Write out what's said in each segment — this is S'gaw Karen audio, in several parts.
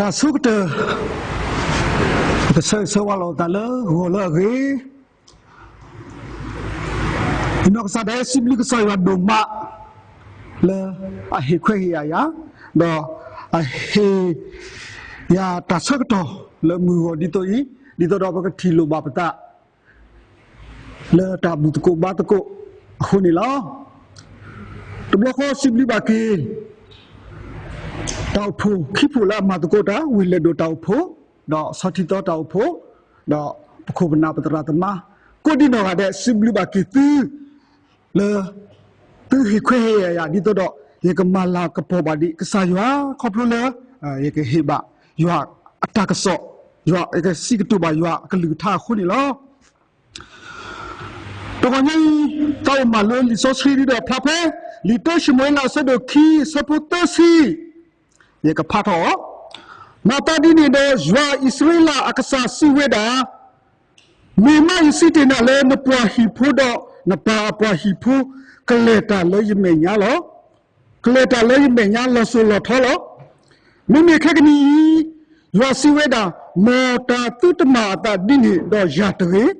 တၢ်ဆိကတၢၢ်, ပကဆၢဂ့ၤဆၢဝါလိာ်သးလၢဂီၤလၢအဂ့ၤ, ယနီၢ်ကစၢ်ဒၣ်ဟဲစံးဘျုးကစၢ်ယွၤဒိၣ်မး လၢအဟ့ၣ်ခွဲးဟ့ၣ်ယာ်ယၤ, ဒီးအဟ့ၣ်ယၤတၢ်ဆၢကတီၢ်လၢမုၢ်ဂီၤဒ်သိးအံၤ, ဒ်သိးဒီးပကထံၣ်လိာ်ဘၣ်ပသး လၢတၢ်ဘူၣ်သကိးဘါသကိးအဃိန့ၣ်လီၤ. တဘျီဃီစံးဘျုးဘၣ်က့ၤ တၢ်အိၣ်ဖှိၣ်ခံဖှိၣ်လၢအမၤသကိးတၢ်, ဝ့ၢ်လဲၢ်ဒိၣ်တၢ်အိၣ်ဖှိၣ်, ဒီးဆီထံသီတၢ်အိၣ်ဖှိၣ်, ဒီးပခိၣ်ပနၢ်ပသရၣ်သမါ ကိးဒံနီၢ်ဂၤဒဲး စံးဘျုးဘၣ်က့ၤသု လၢ သုဟ့ၣ်ခွဲးဟ့ၣ်ယာ်ယၤ ဒ်သိးဒီး ယကမၤလၤကပီၤဘၣ်ဒံးကစၢ်ယွၤ ခီဖျိလၢ ယကဟ့ၣ်ဘၣ်ယွၤအတၢ်ကစီၣ်, ယွၤ ယကစံးကတိၤဘၣ်ယွၤအကလုၢ်ကထါအဃိန့ၣ်လီၤ. တဂီၤညါအံၤ သးအိၣ်မၤလိလံာ်စီဆှံဒ်ဒီးဖျါဖဲ လံာ်တၢၡမူၤအ့လးအဆၢဒိၣ်ခံ အဆၢဖိသၢဆံ ယကဖးထီၣ်အီၤ, မၤသးဒ်န့ၣ်ဒီး ယွၤအံၣ်စရ့လးအကစၢ်စံးဝဲဒၣ်, မ့ၢ်မးယစံးတ့ၢ်နၤလၢ နပှၤဟံၣ်ဖိဒီးနပၢ်အပှၤဟံၣ်ဖိ ကလဲၤတၢ်လၢယမဲာ်ညါလီၤ. ကလဲၤတၢ်လၢယမဲာ်ညါလီၤစိၤလီၤထီလီၤ. မ့မ့ၢ်ခဲကနံၣ်အံၤ ယွၤစံးဝဲဒၣ်, မ်တၢ်သုတမၤအသးဒ်န့ၣ်ဒီးယၤတဂ့ၤ.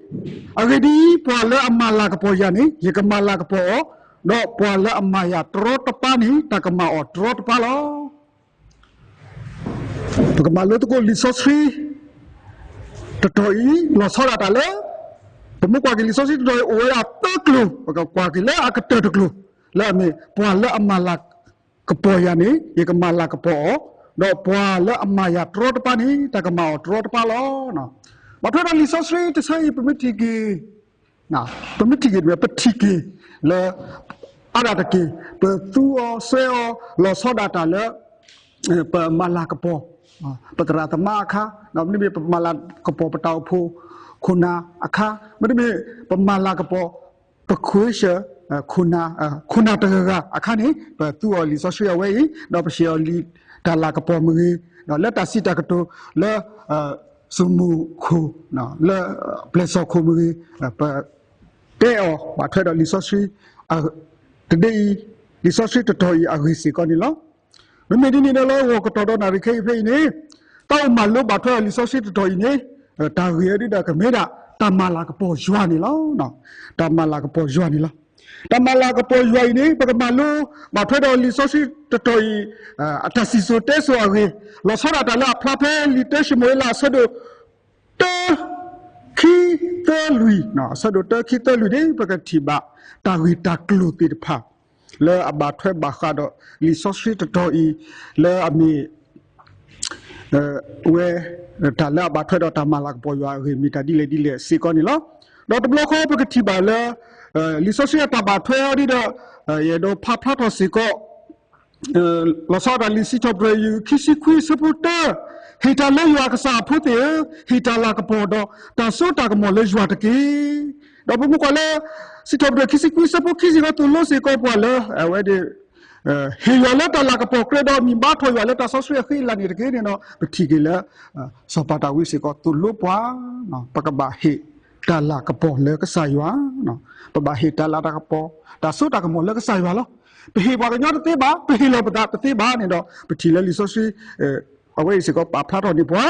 အဂ့ၢ်ဒ်အံၤ, ပှၤလၢအမၤလၤကပီၤယၤန့ၣ် ယကမၤလၤကပီၤအီၤ, ဒီးပှၤလၢအမၤယၤတရီတပါန့ၣ် တၢ်ကမၤအီၤတရီတပါလီၤ. ပကမၤလိသကိးလံာ်စီဆှံ တတီၢ်အံၤ လီၤဆီဒၣ်တၢ်လၢ ပမ့ၢ်ကွၢ်က့ၤလံာ်စီဆှံတတီၢ်အံၤ အိၣ်ဝဲဒၣ်သၢကျိၤ, ပကကွၢ်က့ၤလၢအကတၢၢ်တကျိၤ, လၢအမ့ၢ် ပှၤလၢအမၤလၤကပီၤယၤန့ၣ် ယကမၤလၤကပီၤအီၤ, ဒီးပှၤလၢအမၤယၤတရီတပါန့ၣ် တၢ်ကမၤအီၤတရီတပါလီၤ. ဘၣ်ထွဲဒီးလံာ်စီဆှံတဆၢအံၤ ပမ့ၢ်ထံၣ်က့ၤ ပမ့ၢ်ထံၣ်က့ၤ ပထံၣ်က့ၤလၢ အါဒၣ်တက့ၢ် ပသူအီၤစွဲအီၤ လီၤဆီဒၣ်တၢ်လၢ ပမၤလၤကပီၤ ပသရၣ်သမါအခါ, မ့တမ့ၢ်ပမၤလၤကပီၤပတၢ်အိၣ်ဖှိၣ်ခိၣ်နၢ်အခါ, မ့တမ့ၢ်ပမၤလၤကပီၤ ပခိၣ် ခိၣ်နၢ်တဂၤဂၤအခါန့ၣ် ပသူအီၤလံာ်စီဆှံအဝဲအံၤ ဒီးပဟ့ၣ်အီၤလံာ်တၢ်လၤကပီၤမ့ၢ်ဂ့ၤ, ဒီးလၢတၢ်စံးတၢ်ကတိၤလၢ စိမိၣ်ခိၣ် လၢပျဲၢ်စီၣ်ခိၣ်မ့ၢ်ဂ့ၤ, ပတဲအီၤဘၣ်ထွဲဒီးလံာ်စီဆှံ တဒ့အံၤ, လံာ်စီဆှံတတီၢ်အံၤအဂ့ၢ်စ့ၢ်ကီးန့ၣ်လီၤ. မ့မ့ၢ်ဒ်န့ၣ်ဒီးလၢဂီၤကတီၢ်ဒီးနၣ်ရံၣ်ခဲအံၤဖဲအံၤန့ၣ် သးအိၣ်မၤလိဘၣ်ထွဲအီၤလံာ်စီဆှံတတီၢ်အံၤန့ၣ် တၢ်ဂ့ၢ်အံၤဒ်ဒီးကမ့ၢ်ဒၣ် တၢ်မၤလၤကပီၤယွၤန့ၣ်လီၤ. တၢ်မၤလၤကပီၤယွၤန့ၣ်လီၤ. တၢ်မၤလၤကပီၤယွၤအံၤန့ၣ် ပကမၤလိဘၣ်ထွဲဒီးလံာ်စီဆှံတတီၢ်အံၤ အတၢ်စံၣ်စိၤတဲစိၤအဂ့ၢ် လီၤဆီဒၣ်တၢ်လၢအဖျါဖဲလံာ်တၢၡမူၤအ့လးအဆၢဒိၣ် တၢ ခံ သၢ လွံၢ်, အဆၢဒိၣ်တၢ ခံ သၢ လွံၢ်န့ၣ် ပကထံၣ်ဘၣ်တၢ်ဂ့ၢ်တၢ်ကျိၤသ့ၣ်တဖၣ် လၢအဘၣ်ထွဲဘၣ်ဃးဒီးလံာ်စီဆှံတတီၢ်အံၤ လၢအမ့ၢ် ဝဲ တၢ်လၢအဘၣ်ထွဲဒီးတၢ်မၤလၤကပီၤယွၤအဂ့ၢ် မ့ၢ်တၢ်ဒ်လဲၣ်ဒ်လဲၣ်စ့ၢ်ကီးန့ၣ်လီၤ. ဒီးတဘျီဃီပကထံၣ်ဘၣ်လၢ လံာ်စီဆှံအတၢ်ဘၣ်ထွဲအီၤဒ်ဒီး ယအဲၣ်ဒိးဖးဖျါထီၣ်စ့ၢ်ကီး လီၤဆီဒၣ်တၢ်လံာ်စံးထီၣ်ပတြၢၤ ခံဆံခွံ အဆၢဖိတၢ, ဟ့ၣ်တၢ်လၢယွၤအကစၢ်အဖိသ့ၣ်ဧၢ, ဟ့ၣ်တၢ်လၤကပီၤဒီးတၢ်စိတၢ်ကမီၤလၢယွၤတက့ၢ်. ဒီးပမ့ၢ်ကွၢ်လၢ စံးထီၣ်ပတြၢၤ ခံဆံခွံ အဆၢဖိခံစ့ၢ်ကီး သိၣ်လိစ့ၢ်ကီးပှၤလၢ အဝဲ ဟ့ၣ်ယွၤလၢတၢ်လၤကပီၤကြၢးဒီး မ့ၢ်ဘါထီၣ်ယွၤလၢတၢ်စီဆှံအဃံအလၤန့ၣ်တက့ၢ်န့ၣ်ဒီး ပထံၣ်က့ၤလၢ စီၤပၤတၢ်ဝံစ့ၢ်ကီး သိၣ်လိပှၤ ပကဘၣ်ဟ့ၣ်တၢ်လၤကပီၤလၢကစၢ်ယွၤ, ပဘၣ်ဟ့ၣ်တၢ်လၤတၢ်ကပီၤ တၢ်စိတၢ်ကမီၤလၢကစၢ်ယွၤလီၤ. ပဟ့ၣ်ပှၤကညီတသ့ဘၣ်, ပဟ့ၣ်လီၤပသးတသ့ဘၣ်န့ၣ်ဒီး ပထံၣ်လၢလံာ်စီဆှံ အဝဲအံၤစ့ၢ်ကီးပာ်ဖျါထီၣ်န့ၢ်ပှၤ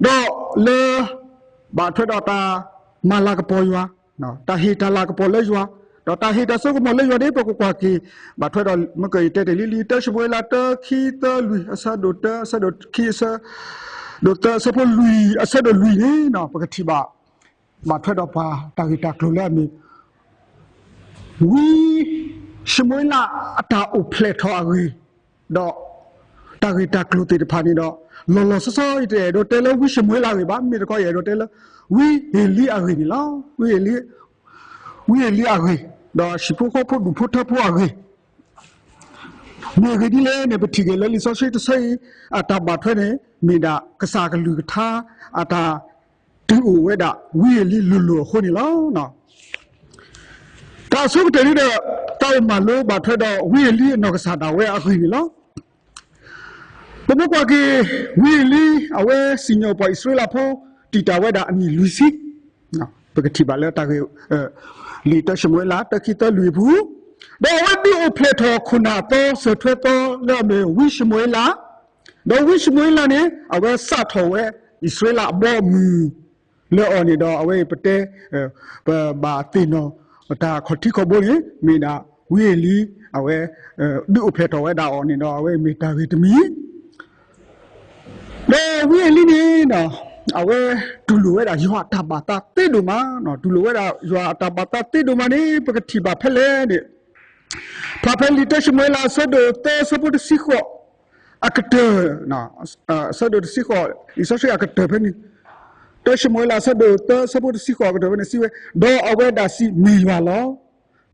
ဒီးလၢ ဘၣ်ထွဲဒီးတၢ်မၤလၤကပီၤယွၤ, တၢ်ဟ့ၣ်တၢ်လၤကပီၤလၢယွၤ, ဒီးတၢ်ဟ့ၣ်တၢ်စိကမီၤလၢယွၤန့ၣ် ပကကွၢ်က့ၤ ဘၣ်ထွဲဒီး မ့ၢ်ကယတဲတ့ၢ်လံ လံာ်တၢၡမူၤအ့လး တၢ ခံ သၢ လွံၢ်, အဆၢဒိၣ်တၢ အဆၢဒိၣ်ခံ အဆၢဒိၣ်သၢ အဆၢဖိလွံၢ်, အဆၢဒိၣ်လွံၢ်န့ၣ် ပကထံၣ်ဘၣ် ဘၣ်ထွဲဒီးပှၤတၢ်ဂ့ၢ်တၢ်ကျိၤလၢအမ့ၢ် ဝံၡမူၤအ့လးအတၢ်အိၣ်ဖျဲၣ်ထီၣ်အဂ့ၢ်, ဒီးတၢ်ဂ့ၢ်တၢ်ကျိၤသ့ၣ်တဖၣ်န့ၣ်ဒီး လီၤလီၤဆီဆီ ယတအဲၣ်ဒိးတဲလၢဝံၡမူၤအ့လးအဂ့ၢ်ဘၣ်, မ့ၢ်တခီယအဲၣ်ဒိးတဲလၢ ဝံအ့လံအဂ့ၢ်န့ၣ်လီၤ. ဝံအ့လံ, ဝံအ့လံအဂ့ၢ်, ဒီးဟံၣ်ဖိဃီဖိဒူၣ်ဖိထၢဖိအဂ့ၢ် မ့ၢ်အဂ့ၢ်ဒ်လဲၣ်န့ၣ် ပထံၣ်က့ၤလၢလံာ်စီဆှံတဆၢအံၤ အတၢ်ဘၣ်ထွဲန့ၣ် မ့ၢ်ဒၣ်ကစၢ်အကလုၢ်ကထါ အတၢ်တုၤအိၣ်ဝဲဒၣ် ဝံအ့လံလိၤလိၤအဃိန့ၣ်လီၤ. တၢ်အဆိကတၢၢ်ဒ်ဒီး တၢ်အိၣ်မၤလိဘၣ်ထွဲဒီး ဝံအ့လံအနီၢ်ကစၢ်ဒၣ်ဝဲအဂ့ၢ်န့ၣ်လီၤ. ပမ့ၢ်ကွၢ်က့ၤ ဝံအ့လံ အဝဲစံၣ်ညီၣ်ပှၤအံၣ်စရ့လးဖိ တံာ်တာ်ဝဲဒၣ်အနံၣ်လွံၢ်ဆံ ပကထံၣ်ဘၣ်လၢတၢ်ဂ့ၢ် လံာ်တၢၡမူၤအ့လး တၢ ခံ သၢ လွံၢ်အပူၤ, ဒီးအဝဲဒုးအိၣ်ဖျဲၣ်ထီၣ်ခိၣ်နၢ်အသီ စၢၢ်ထွဲသီလၢအမ့ၢ်ဝံၡမူၤအ့လး ဒီးဝံၡမူၤအ့လးန့ၣ် အဝဲစးထီၣ်ဝဲ အံၣ်စရ့လးအဘီအမုၢ် လၢအီၤန့ၣ်ဒီး အဝဲအံၤပတဲ ပဘၣ်သ့ၣ်နီၣ် တၢ်ခီၣ်ထံးခီၣ်ဘိန့ၣ် မ့ၢ်ဒၣ်ဝံအ့လံ အဝဲ ဒုးအိၣ်ဖျဲၣ်ထီၣ်ဝဲဒၣ်အီၤန့ၣ်ဒီး အဝဲမ့ၢ်တၢ်ဂ့ၢ်တမံၤ ဒီးဝံအ့လံန့ၣ် အဝဲတူၢ်လိာ်ဝဲဒၣ်ယွၤအတၢ်ဘၣ်သးသ့ဒိၣ်မး, တူၢ်လိာ်ဝဲဒၣ်ယွၤအတၢ်ဘၣ်သးသ့ဒိၣ်မးန့ၣ် ပကထံၣ်ဘၣ်ဖဲလဲၣ်န့ၣ် ဖျါဖဲလံာ်တၢၡမူၤအ့လးအဆၢဒိၣ်သၢဆၢဖိတဆံဃိး အကတၢၢ်, အဆၢဒိၣ်တဆံဃိး လံာ်စီဆှံအကတၢၢ်ဖဲန့ၣ်, တၢၡမူၤအ့လးအဆၢဒိၣ်သၢဆၢဖိတဆံဃိးအကတၢၢ်ဖဲန့ၣ်စံးဝဲ, ဒီးအဝဲဒၣ်စံးမ့ၢ်ယွၤလီၤ.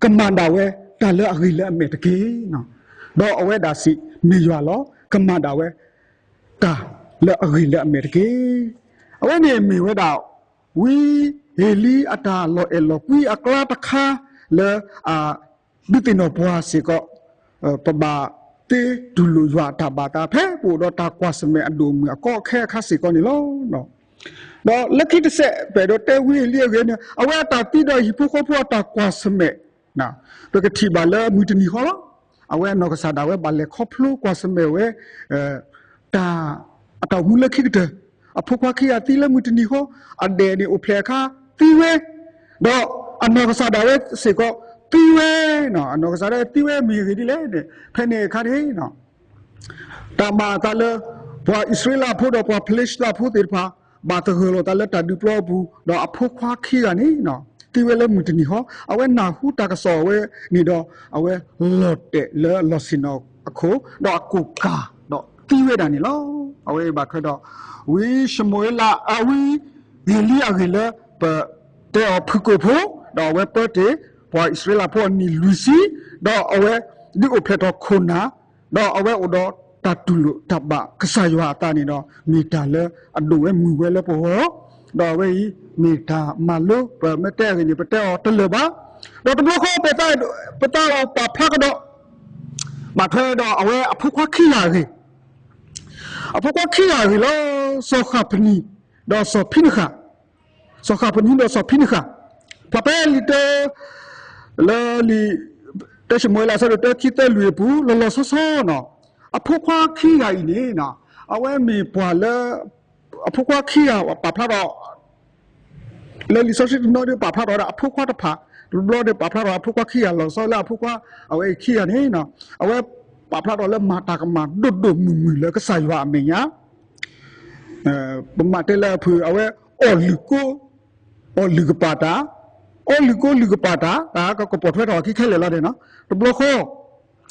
ကမၤဒၣ်ဝဲတၢ်လၢအဂ့ၤလၢအမဲာ်တက့ၢ်. ဒီးအဝဲဒၣ်စံးမ့ၢ်ယွၤလီၤ. ကမၤဒၣ်ဝဲ တၢ်လၢအဂ့ၤလၢအမဲာ်တက့ၢ်. အဝဲန့ၣ်မ့ၢ်ဝဲဒၣ် ဝံအ့လံအတၢ်လီၤအဲၣ်လီၤကွံအကျါတခါလၢ ဒုးသ့ၣ်နီၣ်ပှၤစ့ၢ်ကီး ပဘၣ်သ့တူၢ်လိာ်ယွၤအတၢ်ဘၣ်သး ဖဲပအိၣ်ဒီးတၢ်ကွၢ်ဆၢၣ်မဲာ်အဒိၣ်အမုၢ်အကီအခါစ့ၢ်ကီးန့ၣ်လီၤ. ဒီးလၢခံတစဲး ပအဲၣ်ဒိးတဲဝံအ့လံအဂ့ၢ်န့ၣ် အဝဲအတၢ်သံဒီးဟံၣ်ဖိဃီဖိအတၢ်ကွၢ်ဆၢၣ်မဲာ် ပကထံၣ်ဘၣ်လၢမုၢ်တနံၤဃီလီၤ. အဝဲအနီၢ်ကစၢ်ဒၣ်ဝဲဘၣ်လဲၤခီဖျိကွၢ်ဆၢၣ်မဲာ်ဝဲ တၢ် အတၢ်အိၣ်မူလၢခံကတၢၢ်, အဖိခွါခံဂၤသံလၢမုၢ်တနံၤဃီ, အဒဲၣ်န့ၣ်အိၣ်ဖျဲၣ်အခါသံဝဲ, ဒီးအနီၢ်ကစၢ်ဒၣ်ဝဲစ့ၢ်ကီးသံဝဲ, အနီၢ်ကစၢ်ဒၣ်ဝဲသံဝဲမ့ၢ်ဂ့ၢ်ဒ်လဲၣ်န့ၣ် ဖဲန့ၣ်အခါန့ၣ် တၢ်မၤအသးလၢ ပှၤအံၣ်စရ့လးဖိဒီးပှၤဖလ့ၡသးဖိသ့ၣ်တဖၣ် ဘၣ်သဂၢၢ်လိာ်သးလၢတၢ်ဒုးပျီအပူၤ, ဒီးအဖိခွါခံဂၤန့ၣ် သံဝဲလၢမုၢ်တနံၤဃီ, အဝဲနၢ်ဟူတၢ်ကစီၣ်အဝဲန့ၣ်ဒီး အဝဲလီၤတဲာ်လၢလီၢ်ဆ့ၣ်နီၤအခိၣ်, ဒီးအကိၣ်ကၢ်ဒီးသံဝဲဒၣ်န့ၣ်လီၤ. အဝဲအံၤဘၣ်ထွဲဒီး ဝံၡမူၤအ့လး အဝံ အ့လံအဂ့ၢ်လၢ ပတဲအီၤဖုၣ်ကိာ်ဖိ, ဒီးအဝဲပၢတ့ၢ် ပှၤအံၣ်စရ့လးဖိအနံၣ်လွံၢ်ဆံ, ဒီးအဝဲဒုးအိၣ်ဖျဲၣ်ထီၣ်ခိၣ်နၢ်, ဒီးအဝဲအိၣ်ဒီးတၢ်တူၢ်လိာ်တၢ်ဘၣ်ကစၢ်ယွၤအသးန့ၣ်ဒီး မ့ၢ်တၢ်လၢအဒိၣ်ဝဲမုၢ်ဝဲလၢပဂီၢ်, ဒီးအဝဲအံၤ မ့ၢ်တၢ်မၤလိ ပမ့ၢ်တဲအဂ့ၢ်န့ၣ် ပတဲအီၤတလၢာ်ဘၣ်. ဒီးတဘျီဃီ ပသးအိၣ်ပာ်ဖျါကဒီး ဘၣ်ထွဲဒီးအဝဲအဖိခွါခံဂၤအဂ့ၢ်, အဖိခွါခံဂၤအဂ့ၢ်လီၤ. စီၤဃးဖနံၤ ဒီးစီၤဖံနဃး, စီၤဃးဖနံၤဒီးစီၤဖံနဃး, ဖျါဖဲလံာ်တၢ လၢလံာ် တၢၡမူၤအ့လးအဆၢဒိၣ်တၢ ခံ သၢ လွံၢ်အပူၤ လီၤလီၤဆီဆီနီၤ, အဖိခွါခံဂၤအံၤန့ၣ် အဝဲမ့ၢ်ပှၤလၢ အဖိခွါခံဂၤပာ်ဖျါထီၣ် လၢလံာ်စီဆှံတနီၤဒ်ပာ်ဖျါထီၣ်ဝဲဒၣ်အဖိခွါတဖၣ်, တဘျီဒ်ပာ်ဖျါထီၣ်အဖိခွါခံဂၤ လီၤဆီလၢအဖိခွါ အဝဲအံၤခံဂၤန့ၣ် အဝဲပာ်ဖျါထီၣ်လၢမၤတၢ်ကမၣ်ဒိၣ်ဒိၣ်မုၢ်မုၢ်လၢကစၢ်ယွၤအမဲာ်ညါ, ပမၤတဲလၢအဖုၣ် အဝဲအီၣ်လုၢ်ကိ အီၣ်လုၢ်ကပာ်တၢ်, အီလုၢ်ကိလုၢ်ကပာ်တၢ်, တၢ်ကကပိာ်ထွဲထီၣ်အခံခဲလၢာ်လီၤန့ၣ်နီၤ, တဘျီဃီ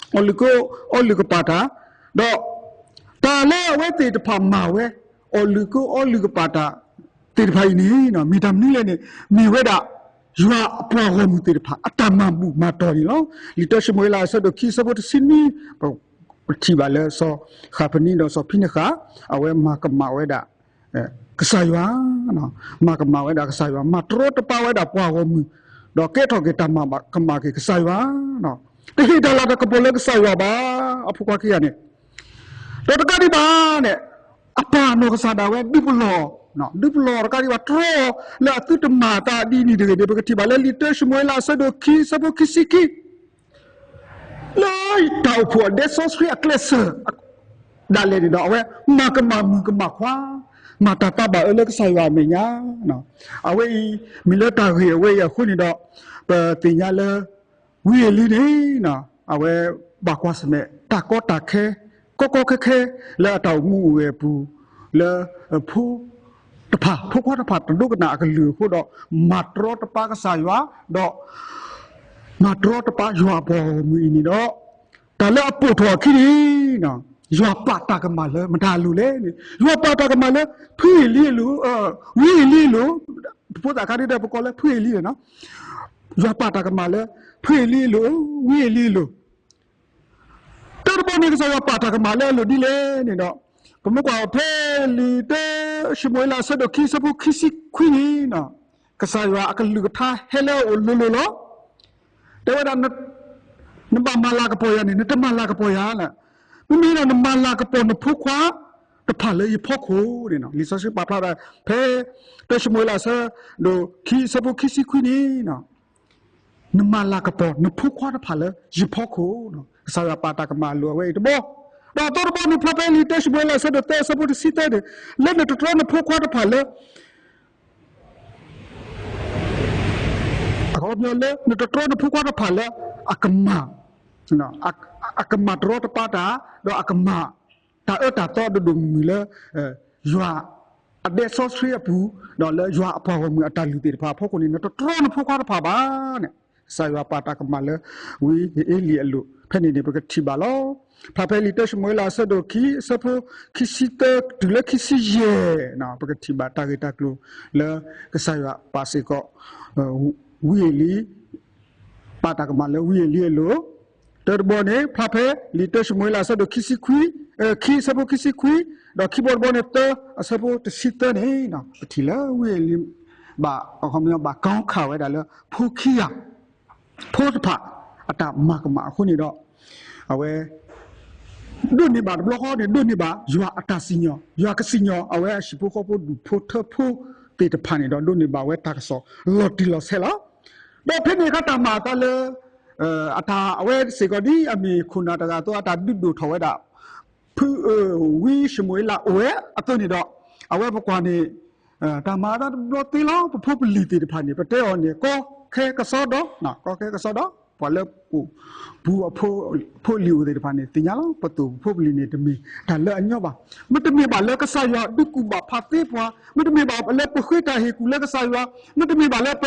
အီၣ်လုၢ်ကိ အီလုၢ်ကပာ်တၢ်, ဒီး တၢ်လၢအဝဲသ့ၣ်တဖၣ်မၤဝဲ အီၣ်လုၢ်ကိအီလုၢ်ကပာ်တၢ် သ့ၣ်တဖၣ်အံၤန့ၣ် မ့ၢ်တၢ်မနုၤလဲၣ်န့ၣ် မ့ၢ်ဝဲဒၣ် ယွၤအပှၤဂီၢ်မုၢ်သ့ၣ်တဖၣ် အတၢ်မၤဘူၣ်မၤတီၢ်န့ၣ်လီၤ. လံာ်တၢၡမူၤအ့လးအဆၢဒိၣ်ခံ အဆၢဖိတဆံနွံ ပထံၣ်ဘၣ်လၢစီၤဃးဖနံၤဒီးစီၤဖံနဃး အဝဲမၤကမၣ်ဝဲဒၣ် ကစၢ်ယွၤ, မၤကမၣ်ဝဲဒၣ်ကစၢ်ယွၤ, မၤတရီတပါဝဲဒၣ်ပှၤဂီၢ်မုၢ်, ဒီးကဲထီၣ်က့ၤတၢ်မၤကမၣ်က့ၤကစၢ်ယွၤ, တဟ့ၣ်တၢ်လၤတၢ်ကပီၤလၢကစၢ်ယွၤဘၣ်, အဖိခွါခံဂၤန့ၣ်, ဒီးတကးဒံးဘၣ်န့ၣ်, အပၢ်အနီၢ်ကစၢ်ဒၣ်ဝဲဒုးပလီၢ်, ဒုးပလီၢ်တကးဒံးဘၣ်တြီ လၢအသုတမၤအသးဒ်န့ၣ်တဂ့ၤန့ၣ် ပကထံၣ်ဘၣ်လၢလံာ်တၢၡမူၤအ့လးအဆၢဒိၣ်ခံ အဆၢဖိခံဆံခံ လၢတၢ်အိၣ်ဖှိၣ်အဒဲစီဆှံအကျဲးစၢး ဒၣ်လဲာ်န့ၣ်ဒီး အဝဲမၤကမၣ်မုၣ်ကမၣ်ခွါ, မၤတၢ်သးဘၣ်အၢလၢကစၢ်ယွၤအမဲာ်ညါ, အဝဲအံၤ မ့ၢ်လၢတၢ်ဂ့ၢ်အဝဲအံၤအဃိန့ၣ်ဒီး ပသ့ၣ်ညါလၢ ဝံအ့လံန့ၣ် အဝဲဘၣ်ကွၢ်ဆၢၣ်မဲာ် တၢ်ကီတၢ်ခဲ ကီကီခဲခဲ လၢအတၢ်အိၣ်မူအိၣ်ဂဲၤအပူၤ လၢ ဖိ တဖၣ် ဖိခွါတဖၣ်တဒိကနၣ်အကလုၢ်အဃိဒီး မၤတရီတပါကစၢ်ယွၤ ဒီး မၤတရီတပါယွၤအပှၤဂီၢ်မုၢ်အံၤန့ၣ်ဒီး တၢ်လၢအပိာ်ထီၣ်အခံန့ၣ် ယွၤပာ်တၢ်ကမၣ်လၢမတၤအလိၤလဲၣ်န့ၣ် ယွၤပာ်တၢ်ကမၣ်လၢ ဖုအ့လံအလိၤ, ဝံအ့လံအလိၤ, ဖိသၣ်ခါဒ်ဒီးပကိးလၢဖုအ့လံန့ၣ်နီၤ, ယွၤပာ်တၢ်ကမၣ်လၢ ဖုအ့လံအလိၤ, ဝံအ့လံအလိၤ တၢ်တဘီန့ၣ် ကစၢ်ယွၤပာ်တၢ်ကမၣ်လၢအလိၤဒ်လဲၣ်န့ၣ်ဒီး ပမ့ၢ်ကွၢ်ဖဲလံာ်တၢၡမူၤအ့လးအဆၢဒိၣ်ခံ အဆၢဖိခံဆံခွံန့ၣ် ကစၢ်ယွၤအကလုၢ်ကထါဟဲလၢအအိၣ်လိၤလိၤလီၤ. တဲဝဲဒၣ် နဘၣ်မၤလၤကပီၤယၤန့ၣ် နတမၤလၤကပီၤယၤလၢ မ့မ့ၢ်ဒီးနမၤလၤကပီၤနဖိခွါတဖၣ်လၢယဖီခိၣ်န့ၣ် လံာ်စီဆှံပာ်ဖျါဒၣ် ဖဲ တၢၡမူၤအ့လးအဆၢဒိၣ်ခံ အဆၢဖိခံဆံခွံန့ၣ် နမၤလၤကပီၤနဖိခွါတဖၣ်လၢယဖီခိၣ်, ကစၢ်ယွၤပာ်တၢ်ကမၣ်အလိၤအဝဲအံၤတဘီ, ဒီးအသီတဘီန့ၣ် ဖျါဖဲလံာ်တၢၡမူၤအ့လး အဆၢဒိၣ်သၢ အဆၢဖိတဆံသၢန့ၣ်, လၢနတတြီနဖိခွါတဖၣ်လၢ အခီပညီလၢနတတြီနဖိခွါတဖၣ်လၢအကမၣ်, အကမၣ်တရီတပါတၢ်, ဒီးအကမၣ်တၢ်အၢတၢ်သီဒိၣ်ဒိၣ်မုၢ်မုၢ်လၢ ယွၤအဒဲစီဆှံအပူၤ, ဒီးလၢယွၤအပှၤဂီၢ်မုၢ်အတၢ်လုၢ်သ့ၣ်တဖၣ်အဖီခိၣ်န့ၣ် နတတြီနဖိခွါတဖၣ်ဘၣ်န့ၣ်, ကစၢ်ယွၤပာ်တၢ်ကမၣ်လၢ ဝံအ့လံအလိၤ ဖဲန့ၣ်န့ၣ် ပကထံၣ်ဘၣ်လီၤ. ဖျါဖဲလံာ်တၢၡမူၤအ့လး အဆၢဒိၣ်ခံ အဆၢဖိခံဆံသၢတုၤလၢခံဆံယဲၢ်န့ၣ် ပကထံၣ်ဘၣ်တၢ်ဂ့ၢ်တၢ်ကျိၤလၢကစၢ်ယွၤပာ်စ့ၢ်ကီး ဝံအ့လံ ပာ်တၢ်ကမၣ်လၢဝံအ့လံအလိၤ, တၢတဘီန့ၣ် ဖျါဖဲလံာ်တၢၡမူၤအ့လး အဆၢဒိၣ်ခံဆံခွံ, ခံ အဆၢဖိခံဆံခွံ, ဒီးခံဘီတဘီန့ၣ် သၢ အဆၢဖိတဆံသၢန့ၣ် ပထံၣ်လၢဝံအ့လံ ဘၣ် အခီပညီ ဘၣ်ကီခးဝဲဒၣ်လၢ ဖိခံဂၤ ဖိတဖၣ် အတၢ်မၤကမၣ်အဃိန့ၣ်ဒီး အဝဲ ဒိးန့ၢ်ဘၣ်တဘျီဃီန့ၣ် ဒိးန့ၢ်ဘၣ် ယွၤအတၢ်စံၣ်ညီၣ်, ယွၤကစံၣ်ညီၣ် အဝဲအဟံၣ်ဖိဃီဖိဒူၣ်ဖိထၢဖိသ့ၣ်တဖၣ်န့ၣ်ဒီး ဒိးန့ၢ်ဘၣ်ဝဲတၢ်ကစီၣ်လီၤတံၢ်လီၤဆဲးလီၤ. ဒီးဖဲန့ၣ်အခါတၢ်မၤအသးလၢ အတၢ်အဝဲစ့ၢ်ကီးဒ်အမ့ၢ်ခိၣ်နၢ်တဂၤအသိး အတၢ်ဒုးဒိၣ်ထီၣ်ဝဲဒၣ် ဖု ဝံၡမူၤအ့လးအိၣ်ဝဲအသိးန့ၣ်ဒီး အဝဲပကွၢ်န့ၣ် တၢ်မၤအသးတဘျီသ့လီၤ. ပဖိပလံၤသ့ၣ်တဖၣ်န့ၣ် ပတဲအီၤန့ၣ် ကီခဲကစီဒီ, ကီခဲကစီဒီ, ပှၤလၢအိၣ်ပူၤအဖိအလံၤအိၣ်သ့ၣ်တဖၣ်န့ၣ် သ့ၣ်ညါလီၤ. ပသိၣ်ပဖိပလံၤန့ၣ် တမ့ၢ်တၢ်လၢအညီဘၣ်. မ့တမ့ၢ်ဘၣ်လၢကစၢ်ယွၤဒုးကူၣ်ဘၣ်ဖးသ့ပှၤ, မ့တမ့ၢ်ဘၣ်လၢပဃ့တၢ်ဟ့ၣ်ကူၣ်လၢကစၢ်ယွၤ, မ့တမ့ၢ်ဘၣ်လၢပ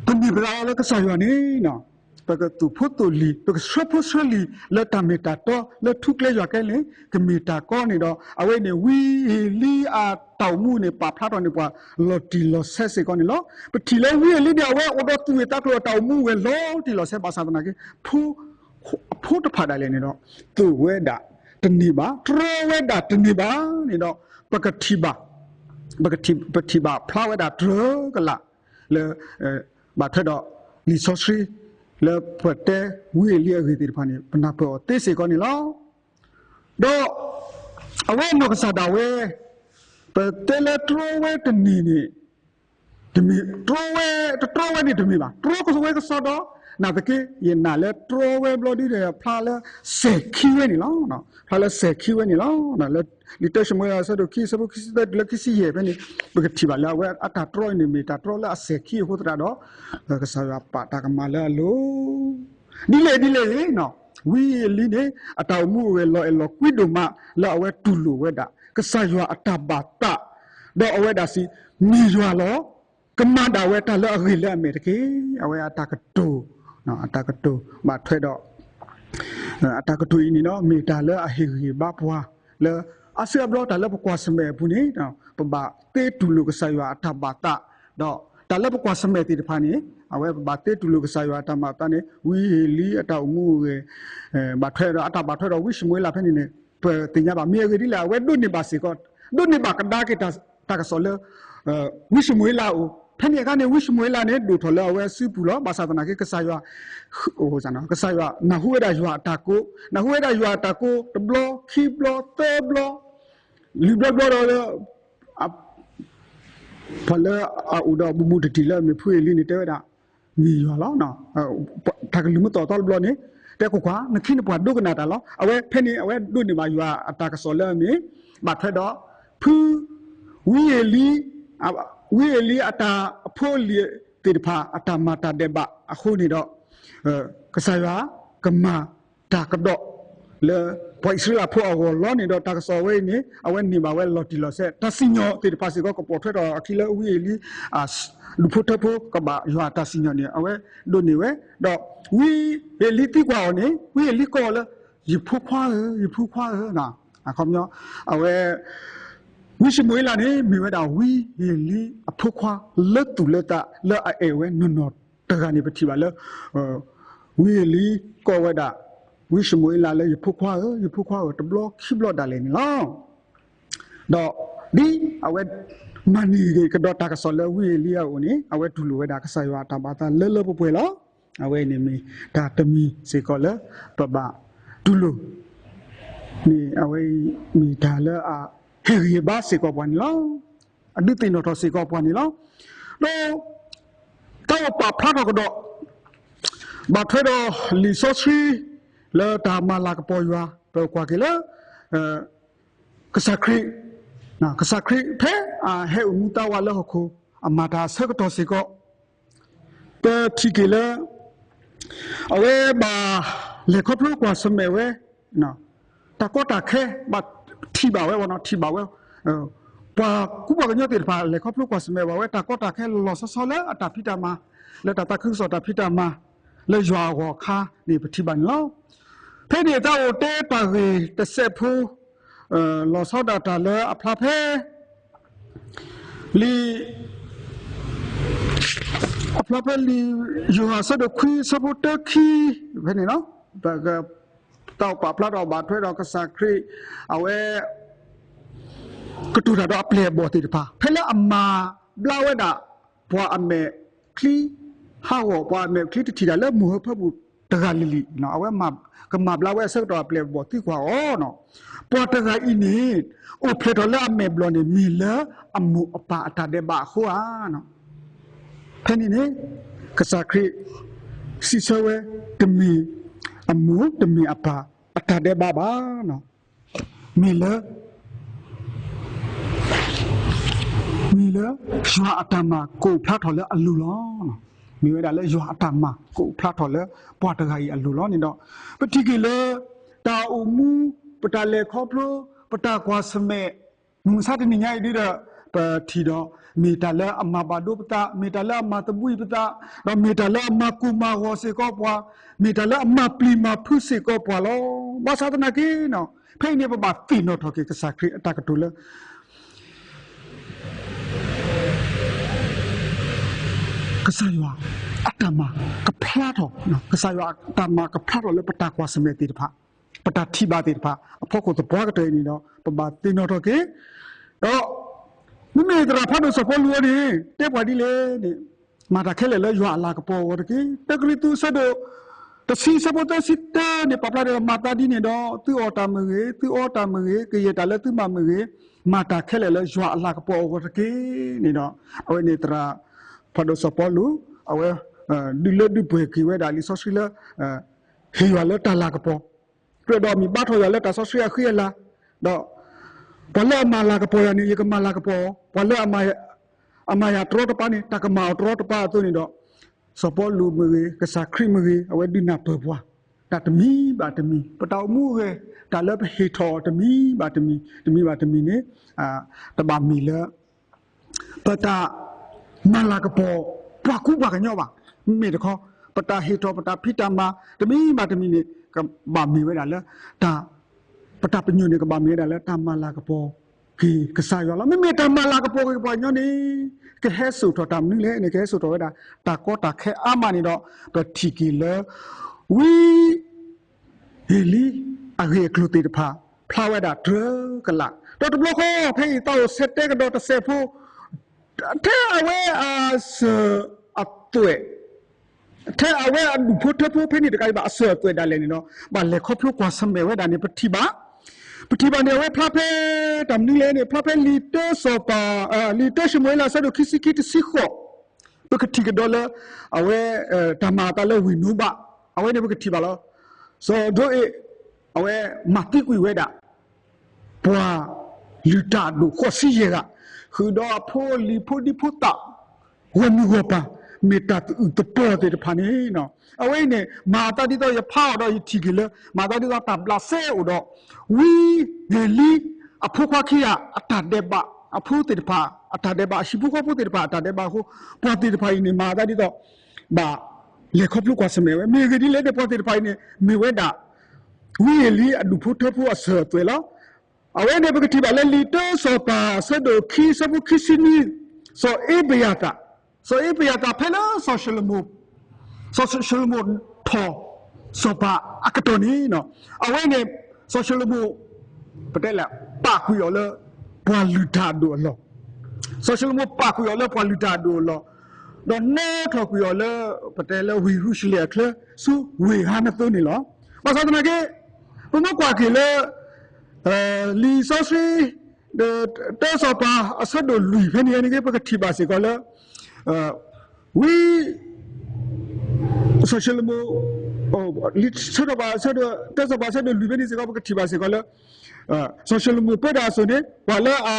ပန့ၢ်ပသးလၢကစၢ်ယွၤန့ၣ် ပကသိၣ်ဖိသိၣ်လံၤ ပကဆှၢဖိဆှၢလံၤ လၢတၢ်မ့ၢ်တၢ်တီ လၢထူကျဲယွၤကျဲန့ၣ် ကမ့ၢ်တၢ်ကီန့ၣ်ဒီး အဝဲန့ၣ် ဝံအ့လံအတၢ်အိၣ်မူန့ၣ် ပာ်ဖျါထီၣ်န့ၢ်ပှၤလီၤတံၢ်လီၤဆဲးစ့ၢ်ကီးန့ၣ်လီၤ. ပထံၣ်လၢဝံအ့လံန့ၣ် အဝဲအိၣ်ဒီးသူၣ်ဝံၣ်သးကျိၤအတၢ်အိၣ်မူဝဲလီၤတံၢ်လီၤဆဲးဘၣ်ဆၣ်သနာ်က့ အဖိတဖၣ်ဒၣ်လဲာ်န့ၣ်ဒီး သိၣ်ဝဲဒၣ်တန့ၢ်ဘၣ်, တြီဝဲဒၣ်တန့ၢ်ဘၣ်န့ၣ်ဒီး ပကထံၣ်ဘၣ် ပကထံၣ် ပထံၣ်ဘၣ်ဖျါဝဲဒၣ်တြၢၤကလာ် လၢ ဘၣ်ထွဲဒီးလံာ်စီဆှံ လၢပတဲဝံအ့လံအဂ့ၢ်သ့ၣ်တဖၣ်န့ၣ် ပနၢ်ပၢၢ်အီၤသ့စ့ၢ်ကီးန့ၣ်လီၤ. ဒီးအဝဲနီၢ်ကစၢ်ဒၣ်ဝဲ ပတဲလၢတြီဝဲတန့ၢ်န့ၣ် တမ့ၢ် တြီဝဲ တတြီဝဲန့ၣ်တမ့ၢ်ဘၣ်, တြီကဝဲကစီဒီ, နာ်သက့ ယနာ်လၢတြီဝဲဘျီဒ်န့ၣ် ဖျါလၢစဲၤခံဝဲန့ၣ်လီၤ. ဖျါလၢစဲၤခံဝဲန့ၣ်လီၤ. လၢလံာ်တၢၡမူၤအ့လး အဆၢဒိၣ်ခံ အဆၢဖိခံဆံသၢတုၤလၢခံဆံယဲၢ်ဖဲန့ၣ် ပကထံၣ်ဘၣ်လၢအဝဲအတၢ်တြီအံၤန့ၣ် မ့ၢ်တၢ်တြီလၢအစဲၤခံအဃိသတးဒီး ကစၢ်ယွၤပာ်တၢ်ကမၣ်လၢအလိၤ ဒ်လဲၣ်ဒ်လဲၣ်ဂ့ၤ, ဝံအ့လံန့ၣ် အတၢ်အိၣ်မူအိၣ်ဂဲၤလီၤအဲၣ်လီၤကွံဒိၣ်မး လၢအဝဲတူၢ်လိာ်ဝဲဒၣ် ကစၢ်ယွၤအတၢ်ဘၣ်သး ဒီးအဝဲဒၣ်စံး မ့ၢ်ယွၤလီၤ. ကမၤဒၣ်ဝဲတၢ်လၢအဂ့ၤလၢအမဲာ်တက့ၢ်. အဝဲအတၢ်ကတိၤ အတၢ်ကတိၤဘၣ်ထွဲဒီး အတၢ်ကတိၤအံၤန့ၣ်ဒီး မ့ၢ်တၢ်လၢအဟ့ၣ်ဂံၢ်ဟ့ၣ်ဘါပှၤ လၢအါစုအါဘျီတၢ်လၢပကွၢ်ဆၢၣ်မဲာ်အပူၤန့ၣ် ပဘၣ်သ့တူၢ်လိာ်ကစၢ်ယွၤအတၢ်ဘၣ်သး, ဒီးတၢ်လၢပကွၢ်ဆၢၣ်မဲာ်သ့ၣ်တဖၣ်န့ၣ် အဝဲပဘၣ်သ့တူၢ်လိာ်ကစၢ်ယွၤအတၢ်ဘၣ်သးန့ၣ် ဝံအ့လံအတၢ်အိၣ်မူအိၣ်ဂဲၤ ဘၣ်ထွဲဒီးအတၢ်ဘၣ်ထွဲဒီးဝံၡမူၤအ့လးဖဲန့ၣ်န့ၣ် ပသ့ၣ်ညါဘၣ် မ့ၢ်အဂ့ၢ်ဒ်လဲၣ် အဝဲဒိးန့ၢ်ဘၣ်စ့ၢ်ကီး ဒိးန့ၢ်ဘၣ်ကဒါက့ၤတၢ်ကစီၣ်လၢ ဝံၡမူၤအ့လးအအိၣ်, ဖဲန့ၣ်အခါန့ၣ် ဝံၡမူၤအ့လးန့ၣ် ဒိၣ်ထီၣ်လၢအဝဲအစုပူၤလီၤ. ဘၣ်ဆၣ်သနာ်က့ ကစၢ်ယွၤ ကစၢ်ယွၤနၢ်ဟူဝဲဒၣ်ယွၤအတၢ်ကိး, နၢ်ဟူဝဲဒၣ်ယွၤအတၢ်ကိး တဘျီ ခံဘျီ သၢဘျီ လွံၢ်ဘျီဘျီဒီးလၢ ပှၤလၢအအိၣ်ဒီးဘူးဘူးတံၢ်တံၢ်လၢအမ့ၢ်ဖုအ့လံန့ၣ် တဲဝဲဒၣ် မ့ၢ်ယွၤလီၤ. တၢ်ကလုၢ်မုၢ်သီၣ်သီတဘျီန့ၣ် တဲကွၢ်ကွၢ် နခ့နပှၤဒိကနၣ်တၢ်လီၤ. အဝဲဖဲန့ၣ် အဝဲဒိးန့ၢ်ဘၣ်ယွၤအတၢ်ကစီၣ်လၢအမ့ၢ် ဘၣ်ထွဲဒီး ဖု ဝံအ့လံ ဝံအ့လံအတၢ်အဖိအလံၤသ့ၣ်တဖၣ် အတၢ်မၤတၢ်ဒဲးဘးအဃိန့ၣ်ဒီး ကစၢ်ယွၤကမၤတၢ်ကဒီး လၢပှၤအံၣ်စရ့လးဖိအဂီၢ်လီၤန့ၣ်ဒီး တၢ်ကစီၣ်ဝဲအံၤန့ၣ် အဝဲန့ၢ်ဘၣ်ဝဲလီၤတံၢ်လီၤဆဲး တၢ်စံၣ်ညီၣ်သ့ၣ်တဖၣ်စ့ၢ်ကီး ကပိာ်ထွဲထီၣ်အခံလၢဝံအ့လံ ဒူၣ်ဖိထၢဖိကဘၣ်ယွၤအတၢ်စံၣ်ညီၣ်န့ၣ် အဝဲဒိးန့ၢ်ဝဲ, ဒီးဝံအ့လံသံကွၢ်အီၤန့ၣ် ဝံအ့လံကိးအီၤလၢ ယဖိခွါဧၢ, ယဖိခွါဧၢ, အခီပညီ အဝဲ ဝံၡမူၤအ့လးန့ၣ် မ့ၢ်ဝဲဒၣ်ဝံအ့လံအဖိခွါလၢသူၣ်လၢသး လၢအအဲၣ်ဝဲနီၢ်နီၢ်တဂၤန့ၣ် ပထံၣ်ဘၣ်လၢ ဝံအ့လံကိးဝဲဒၣ် ဝံၡမူၤအ့လးလၢ ယဖိခွါဧၢ, ယဖိခွါဧၢ တဘျီခံဘျီဒၣ်လဲာ်န့ၣ်လီၤ. ဒီးဒ်အဝဲမၤန့ၢ်က့ၤကဒီးတၢ်ကစီၣ်လၢဝံအ့လံအအိၣ်န့ၣ် အဝဲတူၢ်လိာ်ဝဲဒၣ်ကစၢ်ယွၤအတၢ်ဘၣ်သးလၢလၢပှဲၤပှဲၤလီၤ. အဝဲအံၤန့ၣ်မ့ၢ်တၢ်တမံၤစ့ၢ်ကီးလၢပဘၣ်တူၢ်လိာ် န့ၣ် အဝဲအံၤမ့ၢ်တၢ်လၢအဟ့ၣ်ဂံၢ်ဟ့ၣ်ဘါစ့ၢ်ကီးပှၤန့ၣ်လီၤ. အဒုးသ့ၣ်နီၣ်ထီၣ်စ့ၢ်ကီးပှၤန့ၣ်လီၤ. ဒီးတၢ်အိၣ်ပာ်ဖျါထီၣ်ကဒီး ဘၣ်ထွဲဒီးလံာ်စီဆှံ လၢတၢ်မၤလၤကပီၤယွၤ ပကွၢ်က့ၤလၢ ကစၢ်ခရံာ်, ကစၢ်ခရံာ်ဖဲအဟဲအိၣ်မူသးဝးလၢဟီၣ်ခိၣ် အမၤတၢ်အဆၢကတီၢ်စ့ၢ်ကီး ပထံၣ်က့ၤလၢ အဝဲဘၣ်လဲၤခီဖျိကွၢ်ဆၢၣ်မဲာ်ဝဲ တၢ်ကီတၢ်ခဲ ဘၣ်ထံၣ်ဘၣ်ဝဲ, ထံၣ်ဘၣ်ဝဲ ပှၤကူပှၤကညီသ့ၣ်တဖၣ် လဲၤခီဖျိကွၢ်ဆၢၣ်မဲာ်ဘၣ်ဝဲ တၢ်ကီတၢ်ခဲလီၤလီၤဆီဆီလၢအတၢ်ဖံးတၢ်မၤ, လၢတၢ်သးခုကစီၣ်တၢ်ဖံးတၢ်မၤ လၢယွၤအဂီၢ်အခါန့ၣ် ပထံၣ်ဘၣ်န့ၣ်လီၤ. ဖဲန့ၣ်သးအိၣ်တဲတၢ်ဂ့ၢ်တစဲးဖိ လီၤဆီဒၣ်တၢ်လၢအဖျါဖဲ လံာ် အဖျါဖဲလံာ်ယိၤဟၣ်အဆၢဒိၣ်ခွံဆၢဖိတၢခံ ဖဲန့ၣ်လီၤ. ပက သးအိၣ်ပာ်ဖျါထီၣ်ဘၣ်ထွဲဒီးကစၢ်ခရံာ် အဝဲ ကတိၤတၢ်ဒီးအပျဲၢ်အဘီၣ်သ့ၣ်တဖၣ် ဖဲလၢအမၤဘျါဝဲဒၣ် ပှၤအမဲာ်ချံဟးဂီၤ ပှၤအမဲာ်ချံတထံၣ်တၢ်လၢမုၢ်ဟၢဖၢပူၤတဂၤလံၤလံၤ အဝဲကမၤဘျါဝဲအဆၢကတီၢ်အပျဲၢ်အဘီၣ်သံကွၢ်အီၤန့ၣ် ပှၤတဂၤအံၤန့ၣ် အိၣ်ဖျဲၣ်ထီၣ်လၢအမဲာ်ဘျီၣ်န့ၣ် မ့ၢ်လၢအမိၢ်အပၢ်အတၢ်ဒဲးဘးအဃိဧါ. ဖဲန့ၣ်န့ၣ် ကစၢ်ခရံာ် စံးဆၢဝဲ တမ့ၢ်အမိၢ်တမ့ၢ်အပၢ်အတၢ်ဒဲးဘးဘၣ်. မ့ၢ်လၢ မ့ၢ်လၢ ယွၤအတၢ်မၤကအိၣ်ဖျါထီၣ်လၢအလိၤလီၤ. မ့ၢ်ဝဲဒၣ်လၢယွၤအတၢ်မၤကအိၣ်ဖျါထီၣ်လၢပှၤတဂၤအံၤအလိၤလီၤန့ၣ်ဒီး ပထံၣ်က့ၤလၢ တၢ်အိၣ်မူ ပတၢ်လဲၤခီဖျိ ပတၢ်ကွၢ်ဆၢၣ်မဲာ် မုၢ်မဆါတနံၤညါအံၤဒ်ဒီး ပထံၣ်ဒီး မ့ၢ်တၢ်လၢအမၤဘၣ်ဒိပသး မ့ၢ်တၢ်လၢအမၤသဘှံးပသး ဒီးမ့ၢ်တၢ်လၢအမၤကိၢ်မၤဂီၤစ့ၢ်ကီးပှၤ မ့ၢ်တၢ်လၢအမၤပျံၤမၤဖုးစ့ၢ်ကီးပှၤလီၤ. ဘၣ်ဆၣ်သနာ်က့ ဖဲအံၤန့ၣ် ပဘၣ်သ့ၣ်နီၣ်ထီၣ်က့ၤကစၢ်ခရံာ်အတၢ်ကတိၤလၢ ကစၢ်ယွၤအတၢ်မၤကဖျါထီၣ်, ကစၢ်ယွၤအတၢ်မၤကဖျါထီၣ်လၢပတၢ်ကွၢ်ဆၢၣ်မဲာ်သ့ၣ်တဖၣ်, ပတၢ်ထံၣ်ဘၣ်သ့ၣ်တဖၣ် အဖီခိၣ်သပှၢ်ကတၢၢ်အံၤန့ၣ်ဒီး ပဘၣ်သ့ၣ်နီၣ်ထီၣ်က့ၤ, ဒီး မ့မ့ၢ်သရၣ်ဖးဒိၣ်စီၤပီလူးအံၤန့ၣ် တဲပှၤဒ်လဲၣ်န့ၣ်, မၤတၢ်ခဲလၢာ်လၢယွၤအလၤကပီၤအဂီၢ်တက့ၢ်. တၢကရံၣ်သူးအဆၢဒိၣ်တဆံ အဆၢဖိသၢဆံတၢန့ၣ် ပာ်ဖျါဒီး မၤသးဒ်န့ၣ်ဒီး သုအီၣ်တၢ်မ့ၢ်ဂ့ၤ, သုအီတၢ်မ့ၢ်ဂ့ၤ, ကယဲၢ်တၢ်လၢသုမၤမ့ၢ်ဂ့ၤ, မၤတၢ်ခဲလၢာ်လၢယွၤအလၤကပီၤအဂီၢ်တက့ၢ်န့ၣ်ဒီး အဝဲန့ၣ်သရၣ်ဖးဒိၣ်စီၤပီလူး အဝဲ ဒုးလၢဒုးပှဲၤက့ၤဝဲဒၣ်လံာ်စီဆှံလၢ ဟ့ၣ်ယွၤလၢတၢ်လၤကပီၤ, ကြၢးဒီးမ့ၢ်ဘါထီၣ်ယွၤလၢတၢ်စီဆှံအဃံအလၤ, ဒီး ပှၤလၢအမၤလၤကပီၤယၤန့ၣ် ယကမၤလၤကပီၤ, ပှၤလၢအမၤယၤတရီတပါန့ၣ် တၢ်ကမၤအီၤတရီတပါအသိးန့ၣ်ဒီး စီၤပီလူးမ့ၢ်ဂ့ၤ, ကစၢ်ခရံာ်မ့ၢ်ဂ့ၤ, အဝဲဒုးနၢ်ပၢၢ်ပှၤ တၢ်တမံၤဘၣ်တမံၤ, ပတၢ်အိၣ်မူအဂ့ၢ်, တၢ်လၢပဟ့ၣ်ထီၣ်အီၤတမံၤဘၣ်တမံၤ, တမံၤဘၣ်တမံၤန့ၣ် တဘၣ်မ့ၢ်လၢ ပတၢ်မၤလၤကပီၤ ပှၤကူပှၤကညီဘၣ်. မ့မ့ၢ်တခီ ပတၢ်ဟ့ၣ်ထီၣ်ပတၢ်ဖံးတၢ်မၤ တမံၤဘၣ်တမံၤန့ၣ် ကဘၣ်မ့ၢ်ဝဲဒၣ်လၢ တၢ် ပတၢ်ပညိၣ်န့ၣ် ကဘၣ်မ့ၢ်ဝဲဒၣ်လၢတၢ်မၤလၤကပီၤက့ၤကစၢ်ယွၤလီၤ. မ့မ့ၢ်တၢ်မၤလၤကပီၤက့ၤပှၤကညီန့ၣ် ကဟဲစိာ်ထီၣ်တၢ်မနုၤလဲၣ်န့ၣ် ကဟဲစိာ်ထီၣ်ဝဲဒၣ် တၢ်ကီတၢ်ခဲအါမးန့ၣ်ဒီး ပထံၣ်က့ၤလၢ ဝံ ဧ့လံ အဂ့ၢ်အကျိၤသ့ၣ်တဖၣ် ဖျါဝဲဒၣ်တြၢကလာ်. ဒီးတဘျီဃီ ဖဲအံၤသးအိၣ်ဆဲးတဲကဒီးတစဲးဖိ ထဲအဝဲအစၢၤအသွဲၣ် ထဲအဝဲအဒူၣ်ဖိထၢဖိဖဲန့ၣ်တကးဒံးဘၣ် အစၢၤအသွဲၣ်ဒၣ်လဲာ်န့ၣ်ဒီး ဘၣ်လဲၤခီဖျိကွၢ်ဆၢၣ်မဲာ်ဝဲဒၣ်န့ၣ် ပထံၣ်ဘၣ် ပထံၣ်ဘၣ်န့ၣ် အဝဲဖျါဖဲတၢ်မနုၤလဲၣ်န့ၣ် ဖျါဖဲလံာ်တၢစီၤပၤ လံာ်တၢၡမူၤအ့လး အဆၢဒိၣ်ခံဆံခံ တဆံဃိး ပကထံၣ်ကဒီးလၢ အဝဲ တၢ်မၤအသးလၢဝ့ၢ်နိဘး အဝဲန့ၣ်ပကထံၣ်ဘၣ်လီၤ. စီၤဒိအ့း အဝဲမၤသံကွံာ်ဝဲဒၣ် ပှၤလုၢ်တၢ်အဒိၣ်ဃိးဆံယဲၢ်ဂၤ, ဃုာ်ဒီးအဖိအလံၤဖိဒံဖိသၣ် ဂီၢ်မုၢ်ဂီၢ်ပၤ မ့ၢ်တၢ်သအုးသပှီၤသ့ၣ်တဖၣ်န့ၣ် အဝဲအံၤန့ၣ် မၤအသးဒ်သိးယဖးအီၤဒီးယထံၣ်က့ၤလၢ မၤအသးဒ်သိးတၢ်ဘျးစဲအိၣ်ဒီး ဝံဧ့လံ အဖိခွါခံဂၤ အတၢ်ဒဲးဘး အဖိသ့ၣ်တဖၣ် အတၢ်ဒဲးဘး အဟံၣ်ဖိဃီဖိသ့ၣ်တဖၣ် အတၢ်ဒဲးဘးအဃိ ပှၤသ့ၣ်တဖၣ်အံၤန့ၣ် မၤအသးဒ်သိး ဘၣ်လဲၤခီဖျိကွၢ်ဆၢၣ်မဲာ်ဝဲ မ့ၢ်ဂ့ၢ်ဒ်လဲၣ်န့ၣ် ပှၤသ့ၣ်တဖၣ်အံၤန့ၣ် မ့ၢ်ဝဲဒၣ် ဝံဧ့လံအဒူၣ်ဖိထၢဖိအစၢၤအသွဲၣ်လီၤ. အဝဲန့ၣ်ပကထံၣ်ဘၣ်လၢလံာ်တၢစီၤပၤ အဆၢဒိၣ်ခံ အဆၢဖိခံဆံနွံ စီၤအ့ဘယၤသၣ်, စီၤအ့ဘယၤသၣ်ဖဲလၢစီၤၡလိၤမိၤ စီၤၡလိၤမိၤထီၣ် စီၤပၤအကတီၢ်န့ၣ် အဝဲန့ၣ် စီၤၡလိၤမိၤ ပတဲလဲၣ် ပာ်ကွံာ်အီၤလၢ ပှၤလုၢ်တၢ်အဒိၣ်အလီၢ်, စီၤၡလိၤမိၤပာ်ကွံာ်အီၤလၢပှၤလုၢ်တၢ်အဒိၣ်အလီၢ်, ဒီးနၢထီၣ်ကွံာ်အီၤလၢ ပတဲလၢဝ့ၢ်ယရူၤၡလ့ၣ်အချၢ ဆူဝ့ၢ်ဟးနသိန့ၣ်လီၤ. ဘၣ်ဆၣ်သနာ်က့ ပမ့ၢ်ကွၢ်က့ၤလၢ လံာ်စီဆှံ တၢစီၤပၤ အဆၢဒိၣ်လွံၢ်ဖဲန့ၣ်န့ၣ် ပကထံၣ်ဘၣ်စ့ၢ်ကီးလၢ ဝံ စီၤၡလိၤမိၤ လံာ်ဆၢဒိၣ်ပှၤဆၢဒိၣ် တၢ်စီၤပၤဆၢဒိၣ်လွံၢ်ဖဲန့ၣ်စ့ၢ်ကီး ပကထံၣ်ဘၣ်စ့ၢ်ကီးလၢ စီၤၡလိၤမိၣ်ပၢတၢ်အစိၤန့ၣ် ပှၤလၢအ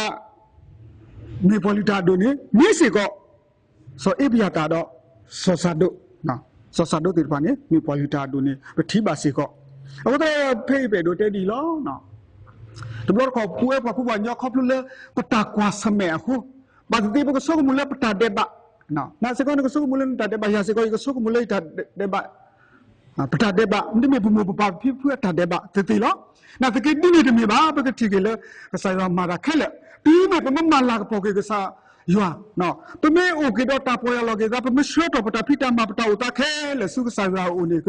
မ့ၢ်ပှၤလုၢ်တၢ်အဒိၣ်န့ၣ် မ့ၢ်စ့ၢ်ကီး စီၤအ့ဘယၤသၣ်ဒီး စီၤစၤဒိၣ်, စီၤစၤဒိၣ်သ့ၣ်တဖၣ်န့ၣ် မ့ၢ်ပှၤလုၢ်တၢ်အဒိၣ်န့ၣ် ပထံၣ်ဘၣ်စ့ၢ်ကီး. အဃိသတး ဖဲအံၤပအဲၣ်ဒိးတဲဒ်အံၤလီၤ. တဘျီတခီၣ် ပဝဲပှၤဖှီၣ်ပှၤညီခီဖျိလၢ ပတၢ်ကွၢ်ဆၢၣ်မဲာ်အဃိ, ဘၣ်သ့ၣ်သ့ၣ် ပကဆိကမိၣ်လၢပတၢ်ဒဲးဘး, နၤစ့ၢ်ကီးနကဆိကမိၣ်လၢနတၢ်ဒဲးဘး, ယၤစ့ၢ်ကီးယကဆိကမိၣ်လၢယတၢ်ဒဲးဘး ပတၢ်ဒဲးဘး မ့တမ့ၢ်ပမိၢ်ပပၢ်ပဖံပဖုအတၢ်ဒဲးဘးသ့ၣ်သ့ၣ်လီၤ. နာ်သက့ဒ်န့ၣ်တမ့ၢ်ဘၣ်, ပကထံၣ်က့ၤလၢ ကစၢ်ယွၤမၤတၢ်ခဲလၢာ်, တုၤမ့ၢ်ပမ့ၢ်မၤလၤကပီၤက့ၤကစၢ်ယွၤ, ပမ့ၢ်အိၣ်က့ၤဒီးတၢ်ပီၢ်ယၢ်လီၤက့ၤသး, ပမ့ၢ်ဆှၢထီၣ်ပတၢ်ဖံးတၢ်မၤပတၢ်အိၣ်သးခဲလၢာ်ဆူကစၢ်ယွၤအအိၣ်န့ၣ်,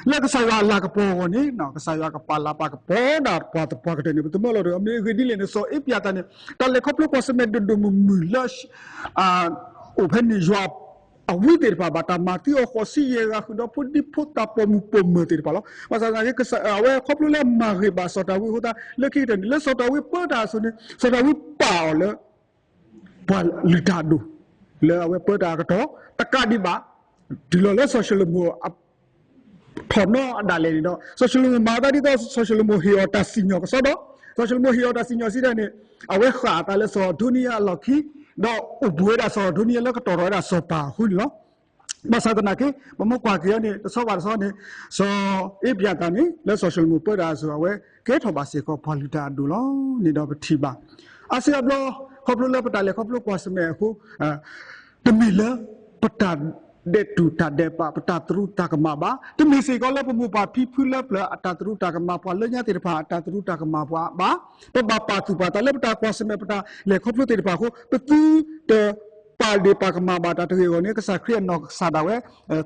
လၢကစၢ်ယွၤအလၤကပီၤအဂီၢ်န့ၣ်, ကစၢ်ယွၤကပာ်လၤပာ်ကပီၤဒၣ်ပှၤသပှၢ်ကတၢၢ်န့ၣ် ပသမၢလီၤတဂ့ၤ. မ့ၢ်အဂ့ၢ်ဒ်လဲၣ်န့ၣ် စီၤအ့ဘယၤသၣ်န့ၣ် တၢ်လဲၤခီဖျိကွၢ်ဆၢၣ်မဲာ်ဒိၣ်ဒိၣ်မုၢ်မုၢ်လၢ အိၣ်ဖဲန့ၣ် ယွၤအဝံသ့ၣ်တဖၣ် ဘၣ်တၢ်မၤသံအီၤဃိးဆံယဲၢ်ဂၤ ဃုာ်ဒီးဖိဒံဖိသၣ်ပိာ်မုၣ်ပိာ်မၢၤသ့ၣ်တဖၣ်လီၤ. ဘၣ်ဆၣ်သနာ်က့ အဝဲခီဖျိလၢမၤဂ့ၤဘၣ်စီၤဒၤဝံးအဃိသတး လၢခံကတၢၢ်န့ၣ် လၢစီၤဒၤဝံးပၢတၢ်အစိၤန့ၣ် စီၤဒၤဝံးပာ်အီၤလၢ ပှၤလုၢ်တၢ်အဒိၣ် လၢအဝဲပၢတၢ်အကတီၢ် တကးဒံးဘၣ် တုၤလီၤလၢစီၤၡလိၤမိၣ် ထီၣ်နီၣ်အဒၣ်လဲာ်န့ၣ်ဒီး စီၤၡလိၤမိၣ်မၤအသးဒ်သိး စီၤၡလိၤမိၣ်ဟ့ၣ်အီၤတၢ်စံၣ်ညီၣ်ကစီဒီ, စီၤၡလိၤမိၣ်ဟ့ၣ်အီၤတၢ်စံၣ်ညီၣ်စံးဒ်န့ၣ် အဝဲဃၣ်အသးလၢစီၤအဒိနံယၤအလီၢ်ခံ, ဒီးအိၣ်ဘူးဝဲဒၣ်စီၤအဒိနံယၤလၢကတီၢ်ထီၣ်ဝဲဒၣ်စီၤပၤအဃိန့ၣ်လီၤ. ဘၣ်ဆၣ်သနာ်က့ ပမ့ၢ်ကွၢ်က့ၤအီၤန့ၣ် တဆီဘၣ်တဆီန့ၣ် စီၤအ့ဘယၤသၣ်န့ၣ် လၢစီၤၡလိၤမိၣ်ပၢတၢ်အစိၤ အဝဲကဲထီၣ်ဘၣ်စ့ၢ်ကီးပှၤလုၢ်တၢ်အဒိၣ်လီၤန့ၣ်ဒီးပထံၣ်ဘၣ်. အါစုအါဘျီ ခီဖျိလၢပတၢ်လဲၤခီဖျိကွၢ်ဆၢၣ်မဲာ်အဃိ တမ့ၢ်လၢ ပတၢ်ဒဲးတူၢ်တၢ်ဒဲးဘး ပတၢ်သရူးတၢ်ကမၣ်ဘၣ်. တမ့ၢ်စ့ၢ်ကီးလၢပမိၢ်ပၢ်ဖံဖုလၢပျၢၤအတၢ်သရူးတၢ်ကမၣ် ပှၤလၢညါသ့ၣ်တဖၣ်အတၢ်သရူးတၢ်ကမၣ်ပှၤဘၣ်. ပဘၣ်ပာ်သူၣ်ပာ်သးလၢပတၢ်ကွၢ်ဆၢၣ်မဲာ်ပတၢ်လဲၤခီဖျိသ့ၣ်တဖၣ်အဃိ ပသုတပာ်ဒ့ၣ်ပာ်ကမၣ်ဘၣ်တၢ်တဂ့ၤအဂီၢ်န့ၣ် ကစၢ်ခရံာ်အနီၢ်ကစၢ်ဒၣ်ဝဲ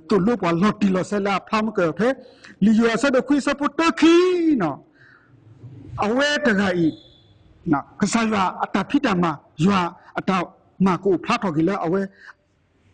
သိၣ်လိပှၤလီၤတံၢ်လီၤဆဲးလၢအဖျါမုၢ်ကၢၢ်ဖဲ လံာ်ယိၤဟၣ်အဆၢဒိၣ်ခွံအဆၢဖိတၢခံန့ၣ် အဝဲတဂၤအံၤ ကစၢ်ယွၤအတၢ်ဖံးတၢ်မၤ ယွၤအတၢ်မၤကအိၣ်ဖျါထီၣ်က့ၤလၢအဝဲ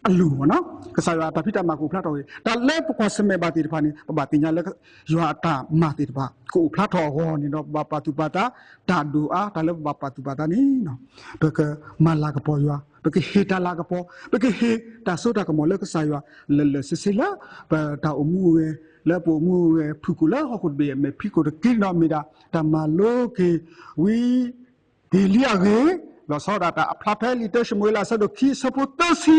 အလိၤ, ကစၢ်ယွၤအတၢ်ဖံးတၢ်မၤကအိၣ်ဖျါထီၣ်က့ၤ တၢ်လၢပကွၢ်ဆၢၣ်မဲာ်ဘၣ်သ့ၣ်တဖၣ်န့ၣ် ပဘၣ်သ့ၣ်ညါလၢ ယွၤအတၢ်မၤသ့ၣ်တဖၣ် ကအိၣ်ဖျါထီၣ်အဂီၢ်န့ၣ်ဒီး ပဘၣ်ပာ်သူၣ်ပာ်သး တၢ်ဒိၣ်အါ တၢ်လၢပဘၣ်ပာ်သူၣ်ပာ်သးန့ၣ် ပကမၤလၤကပီၤယွၤ, ပကဟ့ၣ်တၢ်လၤကပီၤ, ပကဟ့ၣ်တၢ်စိတၢ်ကမီၤလၢကစၢ်ယွၤ လၢာ်လၢာ်ဆ့ဆ့လၢ ပတၢ်အိၣ်မူအဂဲၤ, လၢပအိၣ်မူအဂဲၤ ဖုၣ်ကိာ်လၢဟီၣ်ခိၣ်တဘ့ၣ်အမဲာ်ဖံးခိၣ်တက့ၢ်န့ၣ်ဒီး မ့ၢ်ဒၣ်တၢ်မၤလိက့ၤဝံၤ က့ၤလံအဂ့ၢ်, လီၤဆီဒၣ်တၢ်အဖျါဖဲလံာ်တၢၡမူၤအ့လး အဆၢဒိၣ်ခံအဆၢဖိသၢဆံ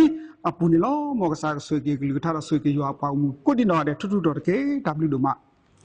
အပူၤန့ၣ်လီၤ. မ်ကစၢ်ကဆိၣ်ဂ့ၤက့ၤကလုၢ်ကထါဒီးဆိၣ်ဂ့ၤက့ၤယွၤအပှၤဂီၢ်မုၢ်ကိးဒံနီၢ်ဂၤဒဲး ထူထူတီၤတက့ၢ်. တၢ်ဘျုးဒိၣ်မး.